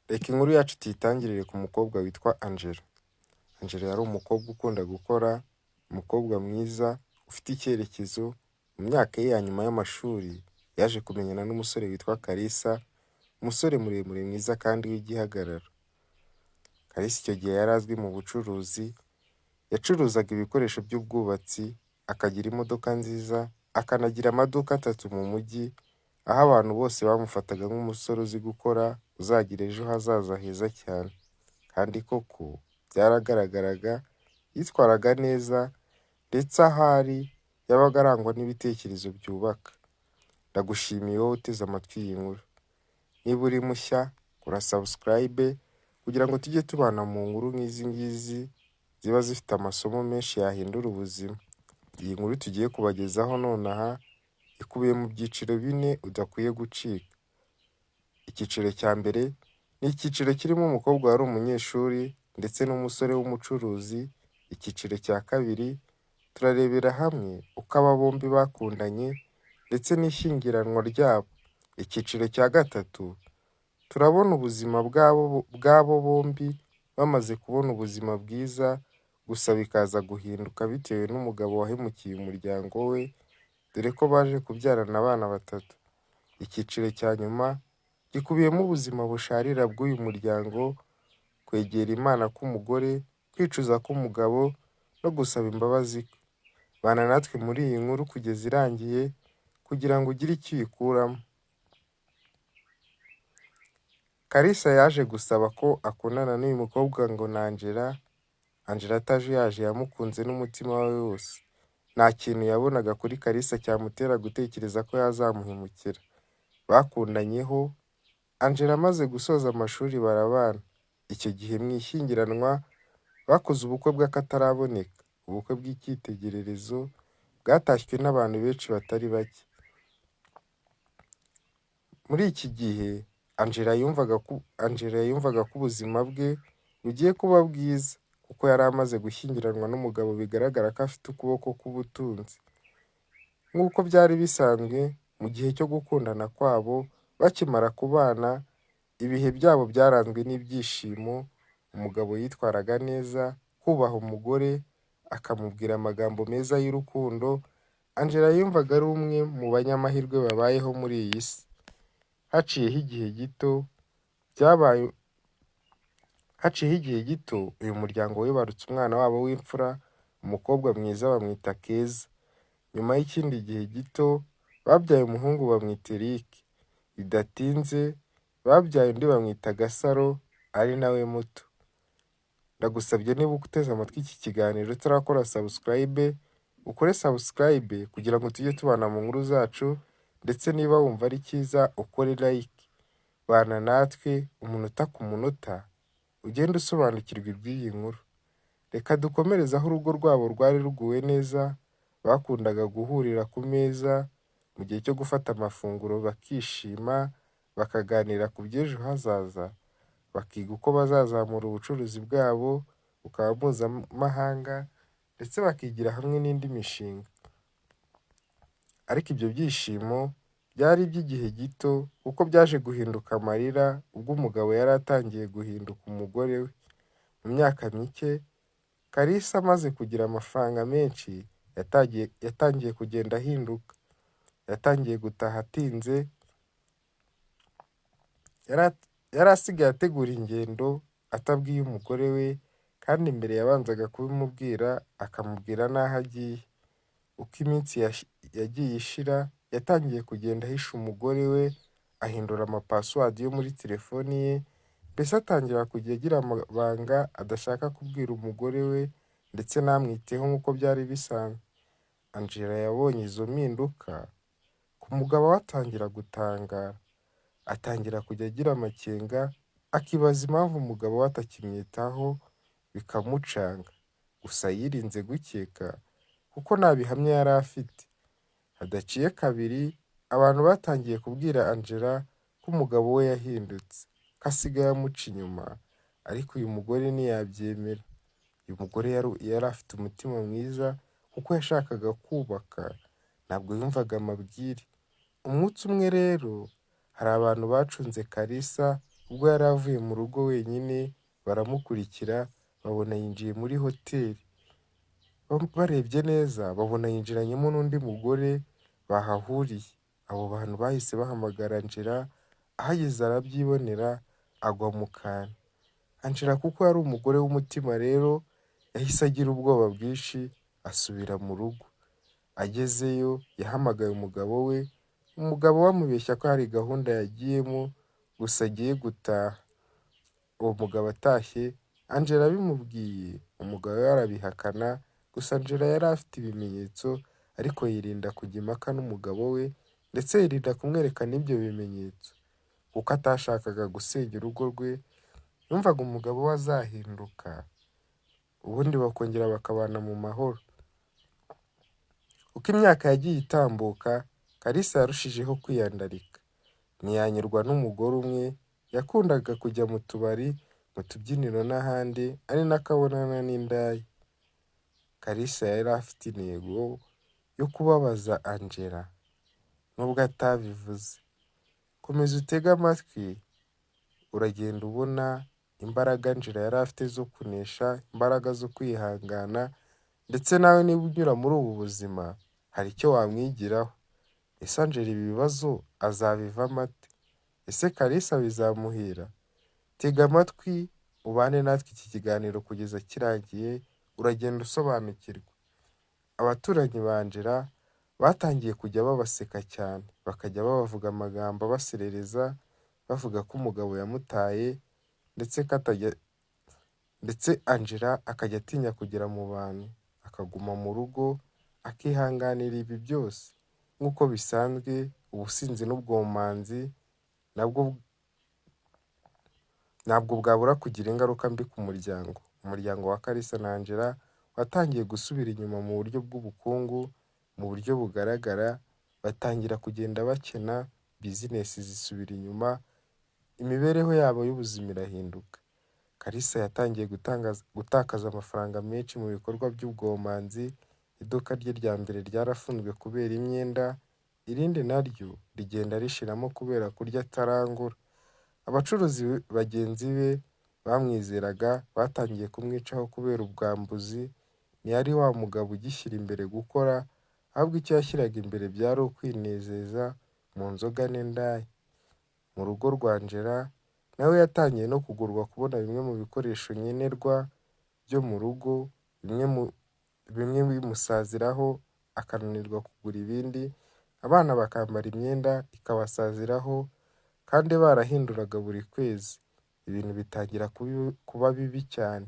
Reka inkuru yacu tuyitangirire ku mukobwa witwa Angela. Angela yari umukobwa ukunda gukora, umukobwa mwiza, ufite icyerekezo. Mu myaka ye ya nyuma y'amashuri yaje kumenyana n'umusore witwa Kalisa, umusore muremure mwiza kandi w'igihagararo. Kalisa icyo gihe yari azwi mu bucuruzi, yacuruzaga ibikoresho by'ubwubatsi, akagira imodoka nziza, akanagira amaduka atatu mu mujyi, aho abantu bose bamufataga nk'umusore uzi gukora, uzagira ejo hazaza heza cyane. Kandi koko byaragaragaraga, yitwaraga neza ndetse aho ari yabaga arangwa n'ibitekerezo byubaka. Ndagushimiye wowe uteze amatwi iyi nkuru. Niba uri mushya, kora subscribe kugira ngo tujye tubana mu nkuru nk'izi ngizi ziba zifite amasomo menshi yahindura ubuzima. Iyi nkuru tugiye kubagezaho nonaha ikubiye mu byiciro bine udakwiye gucika. Icyiciro cya mbere ni icyiciro kirimo umukobwa wari umunyeshuri ndetse n'umusore w'umucuruzi. Icyiciro cya kabiri turarebera hamwe uko aba bombi bakundanye ndetse n'ishyingiranwa ryabo. Icyiciro cya gatatu turabona ubuzima bw'abo bombi bamaze kubona ubuzima bwiza, gusa bikaza guhinduka bitewe n'umugabo wahemukiye umuryango we, dore ko baje kubyarana abana batatu. Icyiciro cya nyuma gikubiyemo ubuzima busharira bw'uyu muryango, kwegera Imana k'umugore, kwicuza k'umugabo no gusaba imbabazi kwe. Bana natwe muri iyi nkuru kugeza irangiye kugira ngo ugire icyo uyikuramo. Kalisa yaje gusaba ko akundana n'uyu mukobwa ngo ni Angela. Angela atajuyaje yamukunze n'umutima we wose. Nta kintu yabonaga kuri Kalisa cyamutera gutekereza ko yazamuhemukira. Bakundanyeho, Angela amaze gusoza amashuri barabana. Icyo gihe mu ishyingiranwa bakoze ubukwe bw'akataraboneka, ubukwe bw'icyitegererezo bwatashywe n'abantu benshi batari bake. Muri iki gihe Angela yumvaga ko ubuzima bwe bugiye kuba bwiza kuko yari amaze gushyingiranwa n'umugabo bigaragara ko afite ukuboko k'ubutunzi. Nk'uko byari bisanzwe mu gihe cyo gukundana kwabo, bakimara kubana, ibihe byabo byaranzwe n'ibyishimo, umugabo yitwaraga neza, kubaha umugore, akamubwira amagambo meza y'urukundo. Angela yumvaga ari umwe mu banyamahirwe babayeho muri iyi si. Haciyeho igihe gito byabaye haciyeho igihe gito uyu muryango wibarutse umwana wabo w'imfura, umukobwa mwiza bamwita Keza. Nyuma y'ikindi gihe gito babyaye umuhungu bamwita Eric. Bidatinze babyaye undi bamwita Gasaro ari nawe muto. Ndagusabye niba uteze amatwi iki kiganiro utarakora subscribe, ukore subscribe kugira ngo tujye tubana mu nkuru zacu, ndetse niba wumva ari cyiza ukore like. Bana natwe umunota ku munota ugende usobanukirwa iby'iyi nkuru. Reka dukomereze aho urugo rwabo rwari ruguwe neza, bakundaga guhurira ku meza mu gihe cyo gufata amafunguro bakishima, bakaganira ku by'ejo hazaza, bakiga uko bazazamura ubucuruzi bwabo bukaba mpuzamahanga ndetse bakigira hamwe n'indi mishinga. Ariko ibyo byishimo byari iby'igihe gito kuko byaje guhinduka amarira ubwo umugabo yari atangiye guhinduka umugore we. Mu myaka mike, Kalisa amaze kugira amafaranga menshi yatangiye kugenda ahinduka. Yatangiye gutaha atinze, yari asigaye ategura ingendo atabwiye umugore we, kandi mbere yabanzaga kubimubwira akamubwira n'aho agiye. Uko iminsi yagiye ishira, yatangiye kugenda ahisha umugore we, ahindura amapassword yo muri telefoni ye, mbese atangira kujya agira amabanga adashaka kubwira umugore we ndetse ntamwiteho nk'uko byari bisanzwe. Angela yabonye izo mpinduka ku mugabo we atangira gutangara, atangira kujya agira amakenga, akibaza impamvu umugabo we atakimwitaho bikamucanga. Gusa yirinze gukeka kuko nta bihamya yari afite. Hadaciye kabiri abantu batangiye kubwira Angela ko umugabo we yahindutse, ko asigaye amuca inyuma, ariko uyu mugore ntiyabyemera. Uyu mugore yari afite umutima mwiza kuko yashakaga kubaka, ntabwo yumvaga amabwire. Umunsi umwe rero hari abantu bacunze Kalisa Ubwo yari avuye mu rugo wenyine, baramukurikira babona yinjiye muri hoteli. Barebye neza babona yinjiranyemo n'undi mugore bahahuriye. Abo bantu bahise bahamagara Angela, ahageze arabyibonera agwa mu kantu. Angela kuko yari umugore w'umutima rero, yahise agira ubwoba bwinshi asubira mu rugo. Agezeyo yahamagaye umugabo we, umugabo we amubeshya ko hari gahunda yagiyemo gusa agiye gutaha. Uwo mugabo atashye, Angela abimubwiye, umugabo we arabihakana, gusa Angela yari afite ibimenyetso ariko yirinda kujya impaka n'umugabo we ndetse yirinda kumwereka n'ibyo bimenyetso kuko atashakaga gusenya urugo rwe, yumvaga umugabo we azahinduka ubundi bakongera bakabana mu mahoro. Uko imyaka yagiye itambuka, Kalisa yarushijeho kwiyandarika. Ntiyanyurwa n'umugore umwe, yakundaga kujya mu tubari, mu tubyiniro n'ahandi, ari nako abonana n'indaya. Kalisa yari afite intego yo kubabaza Angela nubwo atabivuze. Komeza utege amatwi, uragenda ubona imbaraga Angela yari afite zo kunesha, imbaraga zo kwihangana, ndetse nawe niba unyura muri ubu buzima hari icyo wamwigiraho. Ese Angela ibi bibazo azabivamo ate? Ese Kalisa bizamuhira? Tega amatwi ubane natwe iki kiganiro kugeza kirangiye, uragenda usobanukirwa. Abaturanyi ba Angela batangiye kujya babaseka cyane, bakajya babavuga amagambo abaserereza, bavuga ko umugabo yamutaye ndetse ko atajya ndetse Angela akajya atinya kugera mu bantu, akaguma mu rugo akihanganira ibi byose. Nk'uko bisanzwe, ubusinzi n'ubwomanzi nabwo ntabwo bwabura kugira ingaruka mbi ku muryango. Umuryango wa Kalisa na Angela watangiye gusubira inyuma mu buryo bw'ubukungu, mu buryo bugaragara, batangira kugenda bakena, bizinesi zisubira inyuma, imibereho yabo y'ubuzima irahinduka. Kalisa yatangiye gutakaza amafaranga menshi mu bikorwa by'ubwomanzi, iduka rye rya mbere ryarafunzwe kubera imyenda, irindi naryo rigenda rishiramo kubera kurya atarangura. Abacuruzi bagenzi be bamwizeraga batangiye kumwicaho kubera ubwambuzi, ntiyari wa mugabo ugishyira imbere gukora, ahubwo icyo yashyiraga imbere byari ukwinezeza mu nzoga n'indaya. Mu rugo rwa Angela nawe yatangiye no kugorwa kubona bimwe mu bikoresho nkenerwa byo mu rugo, bimwe bimusaziraho akananirwa kugura ibindi, abana bakambara imyenda ikabasaziraho kandi barahinduraga buri kwezi. Ibintu bitangira kuba bibi cyane.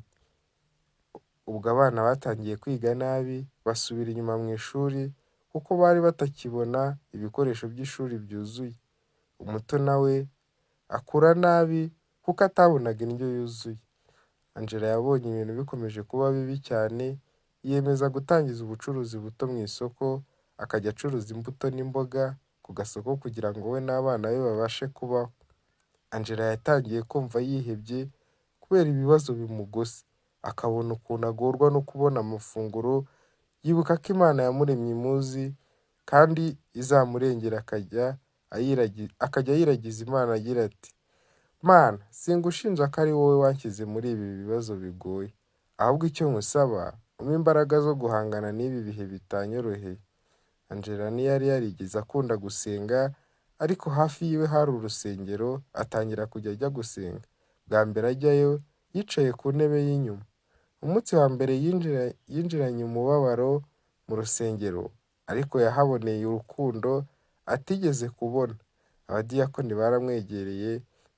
Ubwo abana batangiye kwiga nabi, basubira inyuma mu ishuri kuko bari batakibona ibikoresho by'ishuri byuzuye. Umuto nawe akura nabi kuko atabonaga indyo yuzuye. Angela yabonye ibintu bikomeje kuba bibi cyane, yiyemeza gutangiza ubucuruzi buto mu isoko, akajya acuruza imbuto n'imboga ku gasoko kugira ngo we n'abana be babashe kubaho. Angela yatangiye kumva yihebye kubera ibibazo bimugose, akabona ukuntu agorwa no kubona amafunguro, yibuka ko Imana yamuremye imuzi kandi izamurengera akajya ayiragiza Imana agira ati: "Mana, singushinja ko ari wowe wanshyize muri ibi bibazo bigoye, ahubwo icyo nkusaba umpe imbaraga zo guhangana n'ibi bihe bitanyoroheye." Angela ntiyari yarigeze akunda gusenga, ariko hafi yiwe hari urusengero, atangira kujya ajya gusenga. Bwa mbere ajyayo yicaye ku ntebe y'inyuma. Umunsi wa mbere yinjiranye umubabaro mu rusengero, ariko yahaboneye urukundo atigeze kubona. Abadiyakoni baramwegereye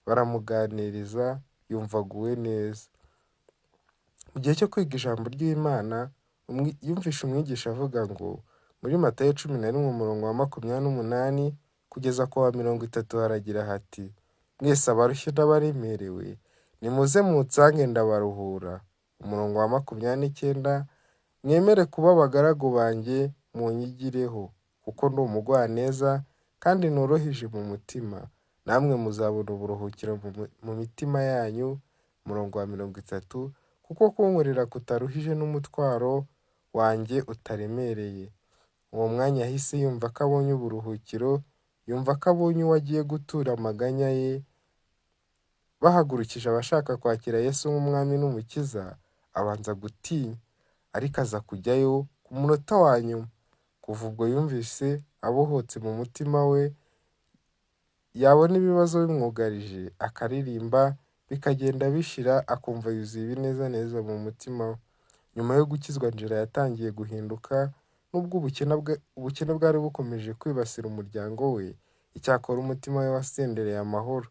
baramuganiriza, yumva aguwe neza. Mu gihe cyo kwiga ijambo ry'Imana, yumvishe umwigisha avuga ngo muri Matayo 11 umurongo wa 28 kugeza ku wa 30 haragira hati: "Mwese abarushye n'abaremerewe, nimuze munsange ndabaruhura." Umurongo wa 29, "Mwemere kuba abagaragu banjye munyigireho, kuko ndi umugwaneza kandi noroheje mu mutima, namwe muzabona uburuhukiro mu mitima yanyu." Umurongo wa 30, "Kuko kunkorera kutaruhije n'umutwaro wanjye utaremereye." Uwo mwanya yahise yumva ko abonye uburuhukiro, yumva ko abonye uwo agiye gutura amaganya ye. Bahagurukije abashaka kwakira Yesu nk'umwami n'umukiza, abanza gutinya, ariko aza kujyayo ku munota wa nyuma. Kuva ubwo yumvise abohotse mu mutima we, yabona ibibazo bimwugarije akaririmba bikagenda bishira, akumva yuzuye ibinezaneza mu mutima we. Nyuma yo gukizwa Angela yatangiye guhinduka, nubwo ubukene bwari bukomeje kwibasira umuryango we, icyakora umutima we wasendereye amahoro.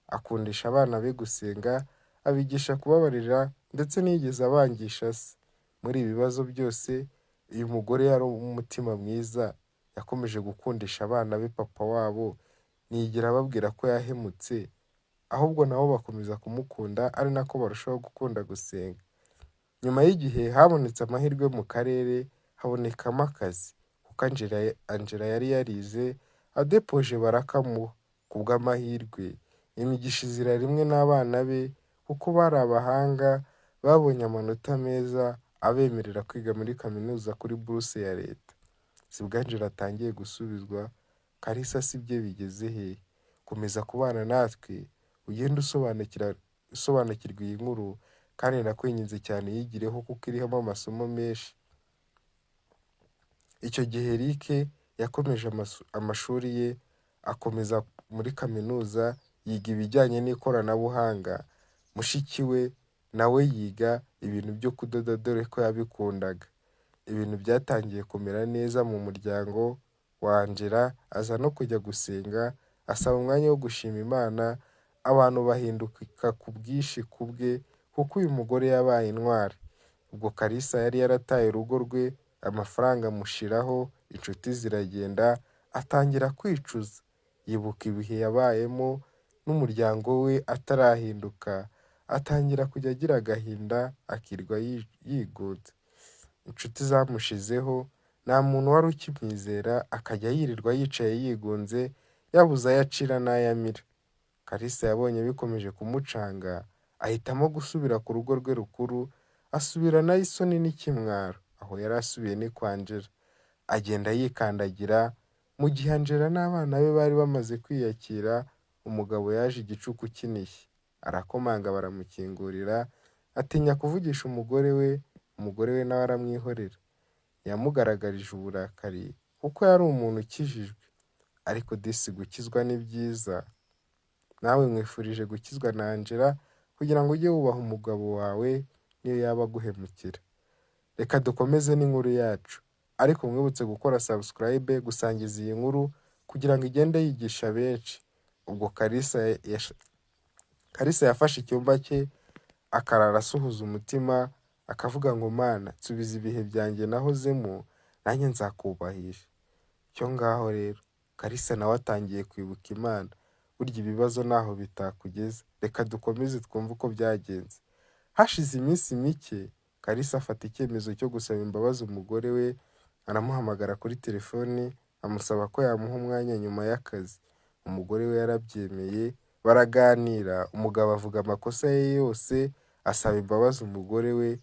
Akundisha abana be gusenga, abigisha kubabarira ndetse ntiyigeze abangisha se. Muri ibi bibazo byose, uyu mugore yari umutima mwiza, yakomeje gukundisha abana be papa wabo, ntiyigera ababwira ko yahemutse, ahubwo nabo bakomeza kumukunda ari nako barushaho gukunda gusenga. Nyuma y'igihe habonetse amahirwe mu karere, habonekamo akazi, kuko Angela yari yarize, adepoje barakamuha. Ku bw'amahirwe, imigisha izira rimwe n'abana be, kuko bari abahanga, babonye amanota meza abemerera kwiga muri kaminuza kuri buruse ya leta. Sibwo Angela atangiye gusubizwa, Kalisa si bye bigeze hehe? Komeza kubana natwe, ugende usobanukirwa iyi nkuru, kandi ndakwinginze cyane uyigireho kuko irimo amasomo menshi. Icyo gihe Eric yakomeje amashuri ye, akomeza muri kaminuza, yiga ibijyanye n'ikoranabuhanga. Mushiki we nawe yiga ibintu byo kudoda dore ko yabikundaga. Ibintu byatangiye kumera neza mu muryango wa Angela, aza no kujya gusenga, asaba umwanya wo gushima Imana, abantu bahinduka ku bwinshi ku bwe, kuko uyu mugore yabaye intwari. Ubwo Kalisa yari yarataye urugo rwe, amafaranga amushiraho, inshuti ziragenda, atangira kwicuza. Yibuka ibihe yabayemo n'umuryango we atarahinduka, atangira kujya agira agahinda, akirwa yigunze. Inshuti zamushizeho, nta muntu wari ukimwizera, akajya yirirwa yicaye yigunze, yabuze ayo acira n'ayo amira. Kalisa yabonye bikomeje kumucanga, ahitamo gusubira ku rugo rwe rukuru, asubiranayo isoni n'ikimwaro. Aho yari asubiye ni kwa Angela. Agenda yikandagira, mu gihe Angela n'abana be bari bamaze kwiyakira, umugabo yaje igicuku kinishye. Arakomanga baramukingurira, atinya kuvugisha umugore we, umugore we nawe aramwihorera. Yamugaragarije uburakari kuko yari umuntu ukijijwe. Ariko disi gukizwa ni byiza. Nawe nkwifurije gukizwa na Angela kugira ngo ujye wubaha umugabo wawe niyo yaba aguhemukira. Reka dukomeze n'inkuru yacu, ariko mwibutse gukora subscribe, gusangiza iyi nkuru kugira ngo igende yigisha benshi. Ubwo Kalisa yafashe icyumba cye, akarara asuhuza umutima, akavuga ngo Mana nsubiza ibihe byanjye nahozemo, nanjye nzakubahisha. Cyo ngaho rero, Kalisa nawe atangiye kwibuka Imana. Burya ibibazo ntaho bitakugeza. Reka dukomeze twumve uko byagenze. Hashize iminsi mike, Kalisa afata icyemezo cyo gusaba imbabazi umugore we, aramuhamagara kuri telefoni, amusaba ko yamuha umwanya nyuma y'akazi. Umugore we yarabyemeye, baraganira, umugabo avuga amakosa ye yose, asaba imbabazi umugore we.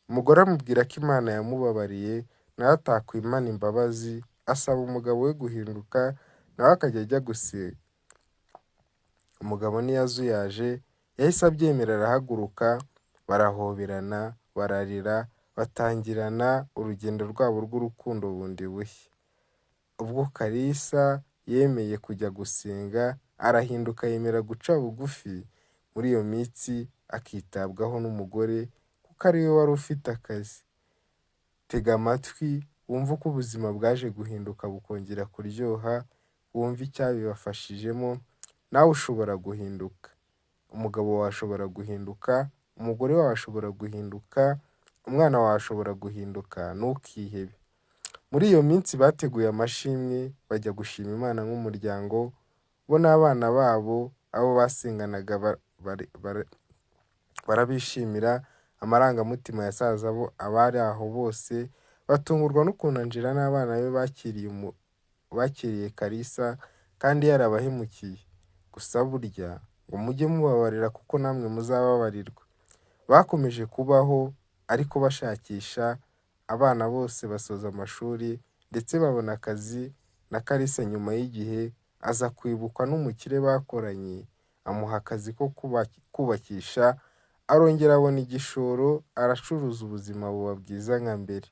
Umugore amubwira ko Imana yamubabariye, nawe atakwimana imbabazi, asaba umugabo we guhinduka, nawe akajya ajya gusenga. Umugabo ntiyazuyaje, yahise abyemera arahaguruka, barahoberana, bararira, batangirana urugendo rwabo rw'urukundo bundi bushya. Ubwo Kalisa yemeye kujya gusenga, arahinduka yemera guca bugufi, muri iyo minsi akitabwaho n'umugore kuko ari we wari ufite akazi. Tega amatwi wumve uko ubuzima bwaje guhinduka bukongera kuryoha, wumve icyabibafashijemo, nawe ushobora guhinduka. Umugabo wawe ashobora guhinduka, umugore wawe ashobora guhinduka, umwana wawe ashobora guhinduka, ntukihebe. Muri iyo minsi bateguye amashimwe, bajya gushima Imana nk'umuryango, bo n'abana babo, abo basenganaga barabishimira, amarangamutima yasaza abari aho bose, batungurwa n'ukuntu Angela n'abana be bakiriye Kalisa kandi yarabahemukiye. Gusa burya ngo mujye mubabarira kuko namwe muzababarirwa. Bakomeje kubaho ariko bashakisha, abana bose basoza amashuri ndetse babona akazi, na Kalisa nyuma y'igihe aza kwibukwa n'umukire bakoranye, amuha akazi ko kubakisha, arongera abona igishoro, aracuruza ubuzima buba bwiza nka mbere.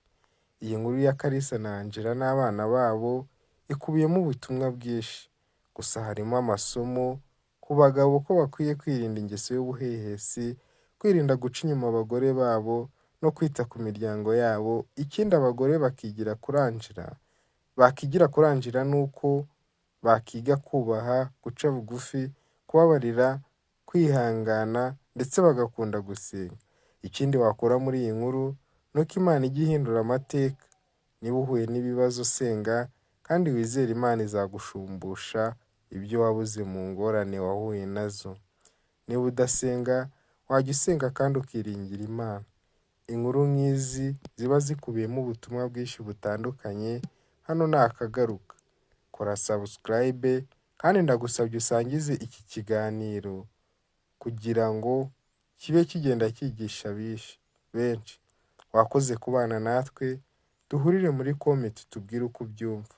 Iyi nkuru ya Kalisa na Angela n'abana babo ikubiyemo ubutumwa bwinshi, gusa harimo amasomo ku bagabo ko bakwiye kwirinda ingeso y'ubuhehesi, kwirinda guca inyuma abagore babo no kwita ku miryango yabo. Ikindi abagore bakigira kuri Angela, bakigira kuri Angela ni uko bakiga kubaha, guca bugufi, kubabarira, kwihangana ndetse bagakunda gusenga. Ikindi wakura muri iyi nkuru ni uko Imana ijya ihindura amateka. Niba uhuye n'ibibazo senga kandi wizere Imana izagushumbusha ibyo wabuze mu ngorane wahuye nazo. Niba udasenga wajya usenga kandi ukiringira Imana. Inkuru nk'izi ziba zikubiyemo ubutumwa bwinshi butandukanye, hano ni akagaruka. Kora subscribe kandi ndagusabye usangize iki kiganiro kugira ngo kibe kigenda cyigisha benshi. Wakoze kubana natwe, duhurire muri comment tubwire uko ubyumva.